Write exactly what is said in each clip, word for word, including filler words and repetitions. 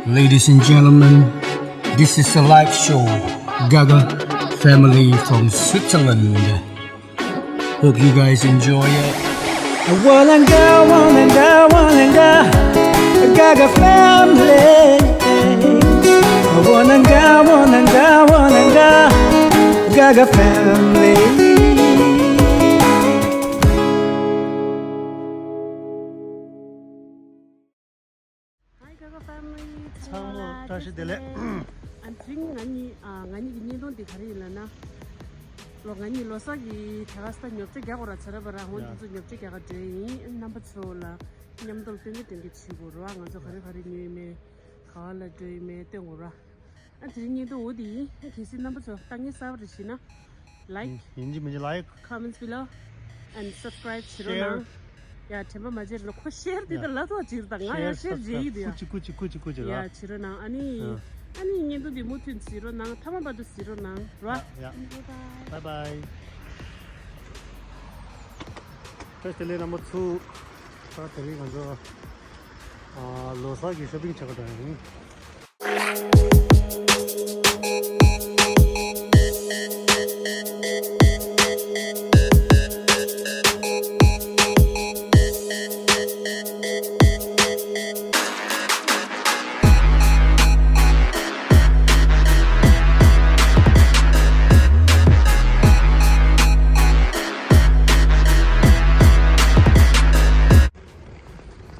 Ladies and gentlemen, this is a live show, Gaga family from Switzerland. Hope you guys enjoy it. Wananga, wananga, wananga, Gaga family. Wananga, wananga, wananga, Gaga family. Hi, Gaga family. ཚང་མ་བཀྲ་ཤིས་བདེ་ལེགས། ཨ་དེ་རིང་ང་གཉིས་ཨ་ང་གཉིས་ཀྱི་བརྙན་ཐུང་འདི་ག་རེ་ཡིན་ལབ་ན། ལོ་ང་གཉིས་ལོ་གསར་གྱི་ད་ག་ས་ཉོ་ཆ་རྒྱག་དགོས་ར་ཚར་བ་ར་འོ་ཡ། འདི་ཚོ་ཉོ་ཆ་རྒྱག་ག་འགྲོ་ཡིན། རྣམ་པ་ཚོ་ལ་མཉམ་དུ་སྟོན་གྱི་སྟོན་གྱི་བྱེད་དགོས་ར། ང་ཚོ་ག་རེ་ག་རེ་ཉོས་མེད་ག་བ་ལ་འགྲོ་ཡིན་མེད་སྟོན་དགོས་ར། ཨ་དེ་རིང་བརྙན་ཐུང་འོ་དེ་ཡིན། ཨ་གལ་སྲིད་རྣམ་པ་ཚོ་ལྟ་ངན་གསར་པ་རེ་ཤེས་ན། Like ཡིན་གཅིག་མིན་གཅིག་like comments below and subscribe བྱེད་རོགས་གནང་། ཡ་དྲན་པ་མ་བརྗེད་རོགས་གནང་། ཁོ་ཤེར་དེ་ལྟར་ལ་ཐོག་ཅིག་དང་ང་ཡང་ཤེར་བརྗེད་ཡིན་དུ་ཡ། ཀུ་ཅི་ཀུ་ཅི་ཀུ་ཅི་ཡ་བྱེད་རོགས་གནང་། ཨ་ནི་ཨ་ནི་བརྙན་ཐུང་འདི་མུ་མཐུད་གཟིགས་རོགས་གནང་། མཐའ་མ་བར་དུ་གཟིགས་རོགས་གནང་རོ། ཡ་ཡ། Bye bye. བཀྲ་ཤིས་བདེ་ལེགས་རྣམ་པ་ཚོ། ད་དེ་རིང་ང་ཚོ་ཨ་ལོ་གསར་གྱི་ཤོ་པིང་བྱེད་ག་འགྲོ་ཡིན།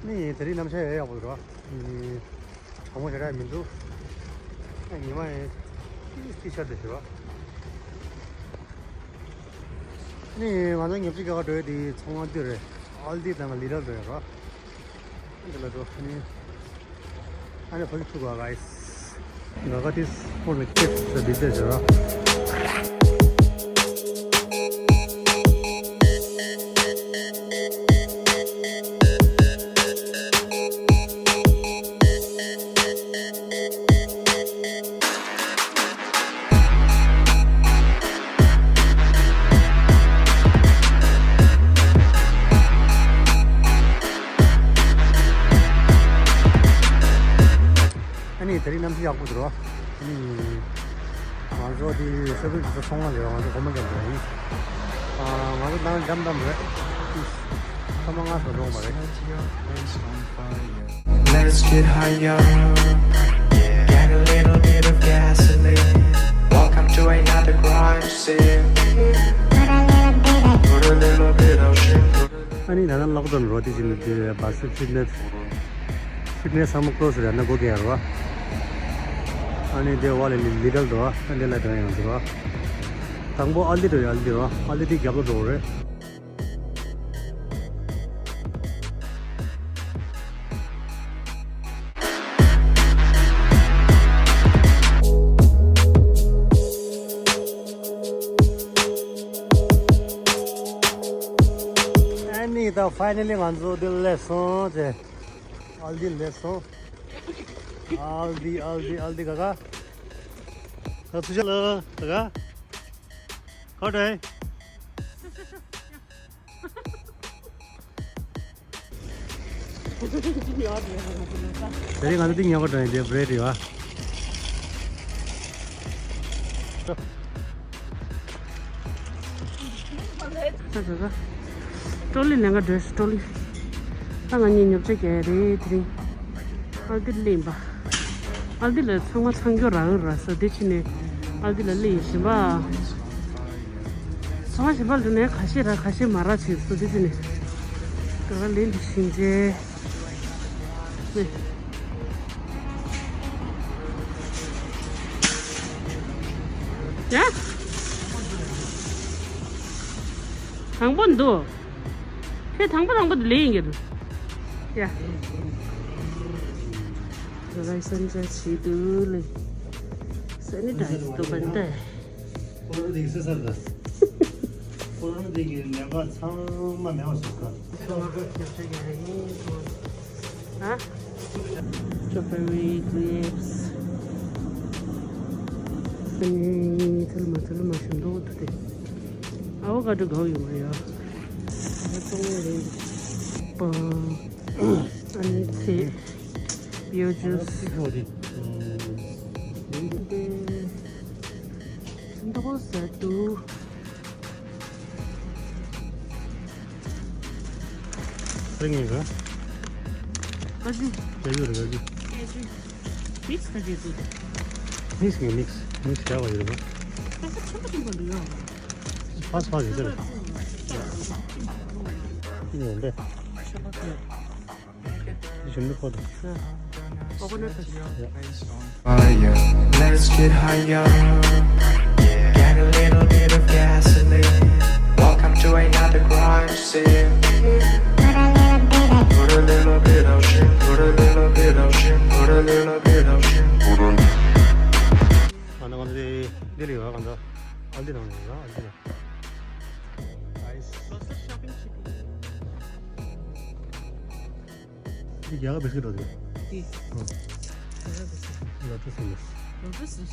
ནི་དེ་རིང་གནམ་གཤིས་ཡག་པོ་འདུག་ར། གྲང་མོ་ཞེ་དྲག་མི་འདུག་ཨ་ཉི་མ་ཡིན་ཏི་ཤར་དེ་ཞུ་བ། ནི་ང་ཚོ་ཉོ་ཆ་རྒྱག་ག་འགྲོ་ཡ་དེ་ཚོང་ཁང་དེ་རེད། ཨལ་དི་དང་ལི་ཌལ་རེད་ར། འདི་ལ་འགྲོ་ནི། ཨ་ནི་ཧོལ་ཐུག་ག་guys། Gaga this for the kids, the dessert, ར། ཨ་ནི་དེ་རིང་གནམ་གཤིས་ཡག་པོ་འདུག་ར། ཨ་ནི་ང་ཚོ་དེ་ཤོ་པིང་གི་ཚོང་ཁང་ལས་ང་ཚོ་སྒོ་མོ་བརྒྱབ་འདུག་ཡིན། ང་ཚོ་ནང་འགྲམ་འགྲམ་རེད། ཐ་མ་ང་ཚོ་འགྲོ་མ་རེད། Let's get higher. Get a little bit of gasoline. Welcome to another crime scene. Put a little bit of shit. ཨ་ནི་ད་ནང་ལོག་ཌའོན་རོ་དེ་བཞིན་དུ་བ་སི་ཕིཊ་ནེ་སི་ཕིཊ་ནེ་སི་ཚང་མ་ཀློ་སི་རེད། ན་སྒོ་རྒྱག་རོ། ཨ་ནི་དེ་བ་ལ་ལི་ཌལ་འགྲོ། ཨ་ནི་ལ་འགྲོ་ཡང་འགྲོ། དང་པོ་ཨལ་དི་འགྲོ་ཡ། ཨལ་དི་རོ། ཨལ་དི་དེ་རྒྱབ་ལ་འགྲོ་རེད། ཨ་ནི་ད་ཕའི་ནལ་ལི་ང་ཚོ་འདི་སླེབས་སོང་ཟེ། ཨལ་དི་སླེབས་སོང་། ཨལ་དི་ཨལ་དི་ཨལ་དི། ག་ག་ག་ཚུ་ཤ་ལ་ག་ག་ག་འདྲ། དེ་རིང་ང་ཚོ་འདི་ཉོ་ག་འགྲོ་ཡིན། དེ་བྷི་རེཌ་རེད་བ། ཀྲོ་ལི་ལེན་ག་འགྲོ། ཀྲོ་ལི། ད་ང་གཉིས་ཉོ་ཆ་རྒྱག་ཡ་རེད་དེ་རིང་། ཨལ་དི་སླེབས་ཡིན་པ། ཨལ་དི་ལ་ཚང་མ་ཚང་རྒྱུ་རག་གི་ར་ས་དེ་ཕྱིན་ནས་ཨལ་དི་ལ་སླེབས་ཡིན་ཞིམ་པ། ཚང་མ་ཞིམ་པ་འདུག་ནས་ཁ་ཤས་རག་ཁ་ཤས་མ་རག་བྱས་སོ་དེ་ཕྱིན་ནས་དེ་ག་ལེན་དུ་ཕྱིན་རྗེས། ནས། ཡ། དང་པོ་འདུག་ཁྱོད་དང་པོ་དང་པོ་དེ་ལེན་ཡིན་གྱི་འདུག་ཡ། རེ་སན་ཅ་ཆི་དུ་ལེ། སེ་ནི་ཊའི་ཛར་དུ་བན་ཏེ། ཁོ་རང་དེ་གི་སེ་སར་ད། ཁོ་རང་དེ་གི་ནད་པ་ཚང་མ་མེད་པ་བཟོ་དགོས། ཨ། Strawberry grapes. ཨ་ནི་ཐལ་མ་ཐལ་མ་ཞིམ་མདོག་འདུག་སྟེ། ཨ་བོ་ཀ་ཌོ་དགའ་བོ་ཡོད་མ་རེད་ཡ། ཨ་ཙོང་རེད། པ། ཨ་ནི་ཚེ། Yo juice. Those are two. Spring is, huh? Kaji. Kaji, kaji. Kaji. Mix kaji tu. Mix ni mix. Mix kya wajib hai? Kaji chhod chhod bol rahe ho? Fast fast idhar. Ye de. Shimla powder. Coconut. Yeah. Fire. Let's get higher. Get a little bit of gasoline. Welcome to another crime scene. Put a little bit of shit, put a little bit of shit, put a little bit of shit, put a little. ཨ་ནི་ང་ཚོ་འདི་ལ་ཡོད། ང་ཚོ་ཨལ་ཌི་ནང་ལ་ཡོད། ཨལ་ཌི་ནང་། Nice. འདི་རྒྱ་གར་བི་སི་ཀིཊ་རེད། འདི། ཨ། རྒྱ་གར་བི་སི་ཀིཊ། ལོ་ཊ་སི་ཨིན་ལོ། ལོ་ཊ་སི་ཨིན་ལོ།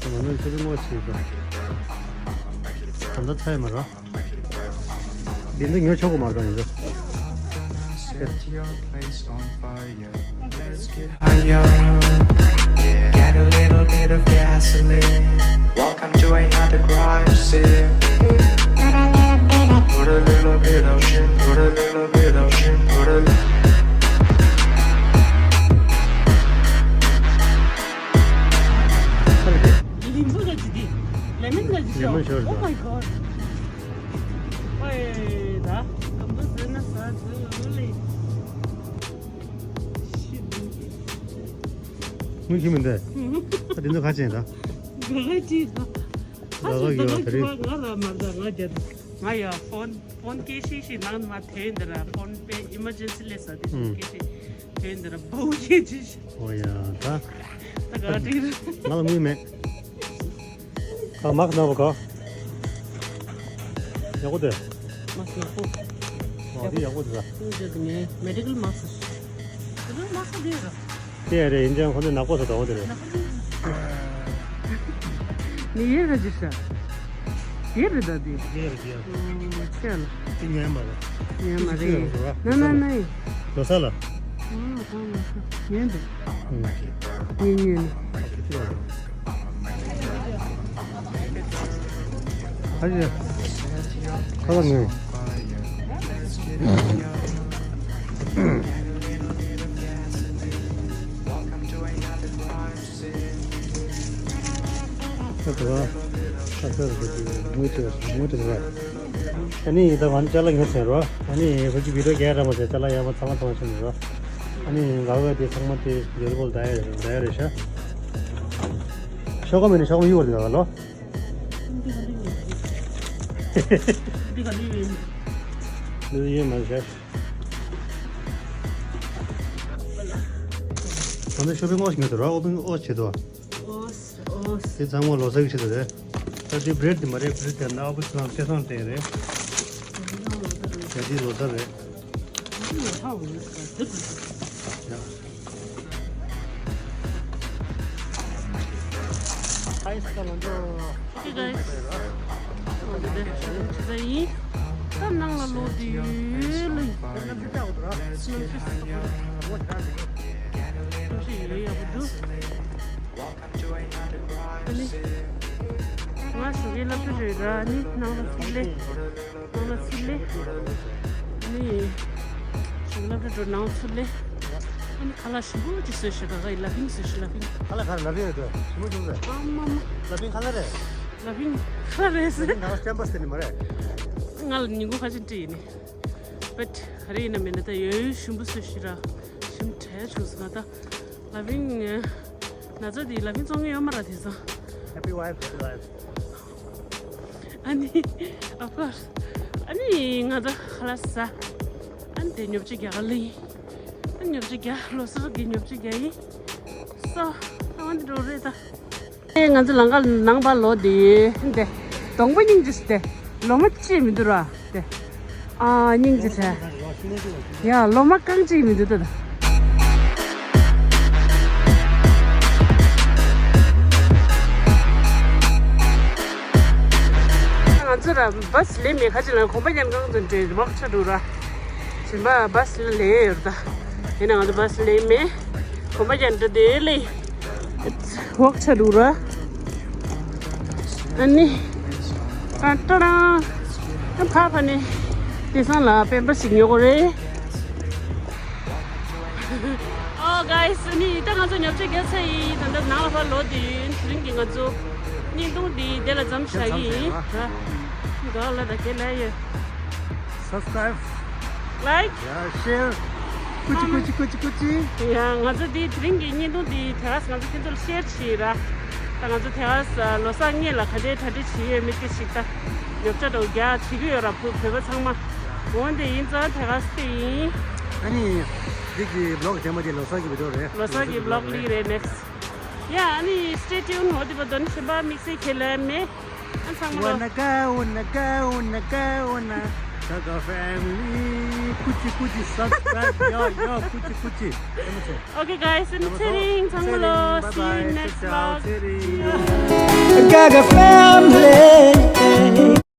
ཨུམ། ང་ནི་ཁྱོད་ཀྱི་ངོ་ཤེས་པ། ད་ལྟ་ཚ་ཡི་མ་རེད། འདི་འདི་ཉོ་ཆོག་གི་མ་རེད་ཡིན་ད། Higher. Get a little bit of gasoline. Welcome to another crime scene. Put a little bit of shit, put a little bit of shit, put a little. ལིམ་བུ་ག་ཅི་དེ། ལེ་མོན་ག་ཅི། ལེ་མོན་ཤོར། Oh my god. ཨོའེ་ད་དམ་པ་ཟེར་ན་ཟ་ཟེར་ལེ། ཤི་འདུག་མུ་ཁྱི་མི་འདུག་ཨ་དེ་ཚོ་ཁ་ཆེན་ད། ག་ག་ཅི་ད། ཨ་ཟོ་ད་ག་ཅི་བ་ང་ལ་མ་ད་ང་རྒྱ་ད། ང་ཡ་ཕོན་ཕོན་སྐད་ཤིག་ཤིག་ནང་མ་ཐོན་འདི་ར། ཕོན་པེ་ཨི་མར་ཇེན་སི་ལས་ས་དེ་ཚོ་སྐད་ཤིག་ཐོན་འདི་ར། བོ་ཡེ་ཅི་ཤི། ཨོ་ཡ་ད། ད་ག་ཏི་ར། ང་ལ་དངུལ་མེད། ཨ་མག་ན་བ་ག་ཡག་པོ་དེ། མག་ཡག་པོ། ཨོ་དེ་ཡག་པོ་དེ་ད། དངུལ་ཅི་དེ་ནས་མེ་ཌི་ཀལ་མག་ཟེར། དེ་ཚོ་མག་ཟེར་དེ་ར། དེ་རེད། ཡིན་ཀྱང་ཁོ་ཚོས་ནག་པོ་ཟེར་འདྲ་བོ་དེ་རེད། ནི་ཡེ་ར་ཅི་ཤ། ཡེ་རེད་ད་དེ། ཡེ་རེད་ཡེ། ཨོ་ཆེ་ལ། དེ་ཉན་མ་རེད། ཉན་མ་རེད། ན་ན་ན་ཡེ། ལོ་གསར་ལ། ཨོ་ད་ལོ་གསར་ཉན་དེ། ཉན་ཉན། ཨ་ཡེ། ཁ་ལ་ངེས། ད་ད་ད་ད་ད་ངུ་ཅི་ངུ་ཅི་ར། ཨ་ནི་ད་ང་ཅ་ལག་ཉོ་ཚར་རོ། ཨ་ནི་ཧོ་ཅི་བི་ཌི་ཡོ་རྒྱག་ར་མ་ཟེར། ཅ་ལག་ཡག་པོ་ཚང་མ་ཐོང་ཤེས་རོ། ཨ་ནི་ང་ག་དེ་ཚང་མ་དེ་ཡོད་པོ་ད་ཡ་རེད་ད་ཡ་རེད་ཤ། ཤོག་ག་མེད་ནི་ཤོག་ག་མེད་ཡོད་རེད་ད་ལོ། འདི་ག་ལུས་ཡིན། འདི་ཡོད་མ་རེད་ཤ། ང་ཚོ་ཤོ་པིང་ཨོ་ཞིག་ཉོས་འདུག་ར། ཨོ་པིང་ཨོ་བྱེད་འདུག་ཨོ་ཨོ། དེ་ཚང་མ་ལོ་གསར་གྱི་ཆེད་དུ་རེད། ད་དེ་བྲེད་དེ་མ་རེད། བྲེད་དེ་ན་ཨོ་པིང་ཚང་སྐལ་བཟང་སྟེང་རེད། ཡ་དེ་ལོ་གསར་རེད། ཡ། Hi guys. ང་ཚོ་དེ་ཤ་ལམ་ཆེ་ས་ཡིན། ད་ནང་ལ་ལོག་དུས་ཡོད་ལ་ཡིན། ནམ་ཞིག་ཡོད་ཡག་པོ་འདུག་ཨ་ནི། ང་ཞོགས་ཀའི་སློབ་གྲྭ་རེད་ར། ཨ་ནི་ནང་ལ་ཚུར་སླེབས། ནང་ལ་ཚུར་སླེབས། ཨ་ནི། ཞོགས་ཀའི་སློབ་གྲྭ་འགྲོ་ནང་ཚུར་སླེབས། ཨ་ནི་ཁ་ལག་ཞིམ་པོ་ཅིག་བཟོས་ཤིག་ད་ག་ཡི་ལ་ཕིང་བཟོས་ཤིག་ལ་ཕིང་། ཁ་ལག་ག་རེ་ལ་ཕིང་རེད་དོ། ཞིམ་པོ་ཞིམ་པོ་རེད། ཨ་མ་མ། ལ་ཕིང་ཁ་ལག་རེད། ལ་ཕིང་ཁ་ལག་རེད་ཟེར། ལ་ཕིང་ནང་སྐྱམ་པ་སྟེར་ནི་མ་རེད། ང་ལ་ཉིན་གུང་ཁ་ཆེམས་སྤྲད་ཡིན་ནི། བེད་ག་རེ་ཡིན་ན་མེད་ན་ད་ཡོད་ཡོད་ཞིམ་པོ་བཟོས་ཤིག་ར། ཞིམ་དྲག་བྱུང་སོང་ང་ད། ལ་ཕིང་། ན་ཚ་དེ་ལ་ཕིང་བཙོང་མཁན་ཡོད་མ་རེད་དེང་སང་། Happy wife, happy life. ཨ་ནི། Of course. ཨ་ནི་ང་ད་ཁ་ལག་ཟ། ཨ་ནི་དེ་ཉོ་ཆ་རྒྱག་ག་ལ་ཡིན། ཨ་ནི་ཉོ་ཆ་རྒྱག་ལོ་གསར་གྱི་ཉོ་ཆ་རྒྱག་ཡིན། སོ། ཨ་ང་འདི་འགྲོ་རེད་ད། ཨེ་ང་ཚོ་ལམ་ཁ་ནང་པ་ལོག་དེ་ཡོད་དེ། གདོང་པ་སྙིང་རྗེ་སི་དེ། ལོ་མ་ཅི་མི་འདུག་ར་དེ། ཨ་སྙིང་རྗེ་ཆེ། ཡ་ལོ་མ་རྐང་གཅིག་མི་འདུག་ད། ང་ཚོ་ར་བ་སི་ལེན་མེད། ཁ་ཅིག་ལ་གོམ་པ་རྒྱག་གང་དུ་འདྲེ་བག་ཆགས་འདུག་ར། གཞན་པ་བ་སི་ལ་ལེན་ཡོད་ད། ཡིན་ན་ང་ཚོ་བ་སི་ལེན་མེད། གོམ་པ་རྒྱག་འདྲ་དེ་ལས་བག་ཆགས་འདུག་ར། ཨ་ནི། ཨ་ཏྲ་རང་། ཨ་ཕ་ཕ་ནི། དེང་སང་ལ་སྤེན་པ་ཞིག་ཉོ་དགོས་རེད། ཨོ་གའི་སི། ཨ་ནི་ད་ང་ཚོ་ཉོ་ཆ་རྒྱག་ཚར་ཡིན། ད་ལྟ་ནང་ལ་ཕར་ལོག་བསྡད་ཡིན། དེ་རིང་གི་ང་ཚོ་བརྙན་ཐུང་འདི་དེ་ལ་མཚམས་བཞག་གི་ཡིན། ད་ག་ལ་ད་ག་ལ་ཡོད། Subscribe, like, yeah, share. ཀུ་ཅི་ཀུ་ཅི་ཀུ་ཅི་ཀུ་ཅི། ཡ་ང་ཚོ་འདི་དེ་རིང་གི་བརྙན་ཐུང་འདི་དེ་ག་ང་ཚོ་ཁྱེད་ཚོར་ཤེར་བྱེད་ར། ད་ང་ཚོ་དེ་ག་ལོ་གསར་སྔོན་ལ་ག་འདྲའི་གྲ་སྒྲིག་བྱེད་ཡོད་མེད་དེ་ཞིག་ད་ཉོ་ཆ་འདྲ་བོ་རྒྱག་བྱེད་ཀྱི་ཡོད་ར། བོད་བོད་པ་ཚང་མ། འོན་ཏེ་ཡིན་ཙང་དེ་ག་སི་ཡིན། ཨ་ནི། འདི་གི་vlog་རྗེས་མ་དེ་ལོ་གསར་གྱི་video་རེད། ལོ་གསར་གྱི་vlog་ལིག་རེད་next། ཡ་ཨ་ནི་stay tuned། འོ་དེ་བར་དོ་ནི་གཞན་པ་དམིགས་བསལ་ཁས་ལེན་མེད། ཨ་ཚང་མ་ལོ། Wanna go, wanna go, wanna go, wanna Gaga family. ཀུ་ཅི་ཀུ་ཅི། Subscribe, yo, yo, ཀུ་ཅི་ཀུ་ཅི། Okay guys, ཚེ་རིང་ཚང་མ་ལོ། See you next vlog. Gaga family.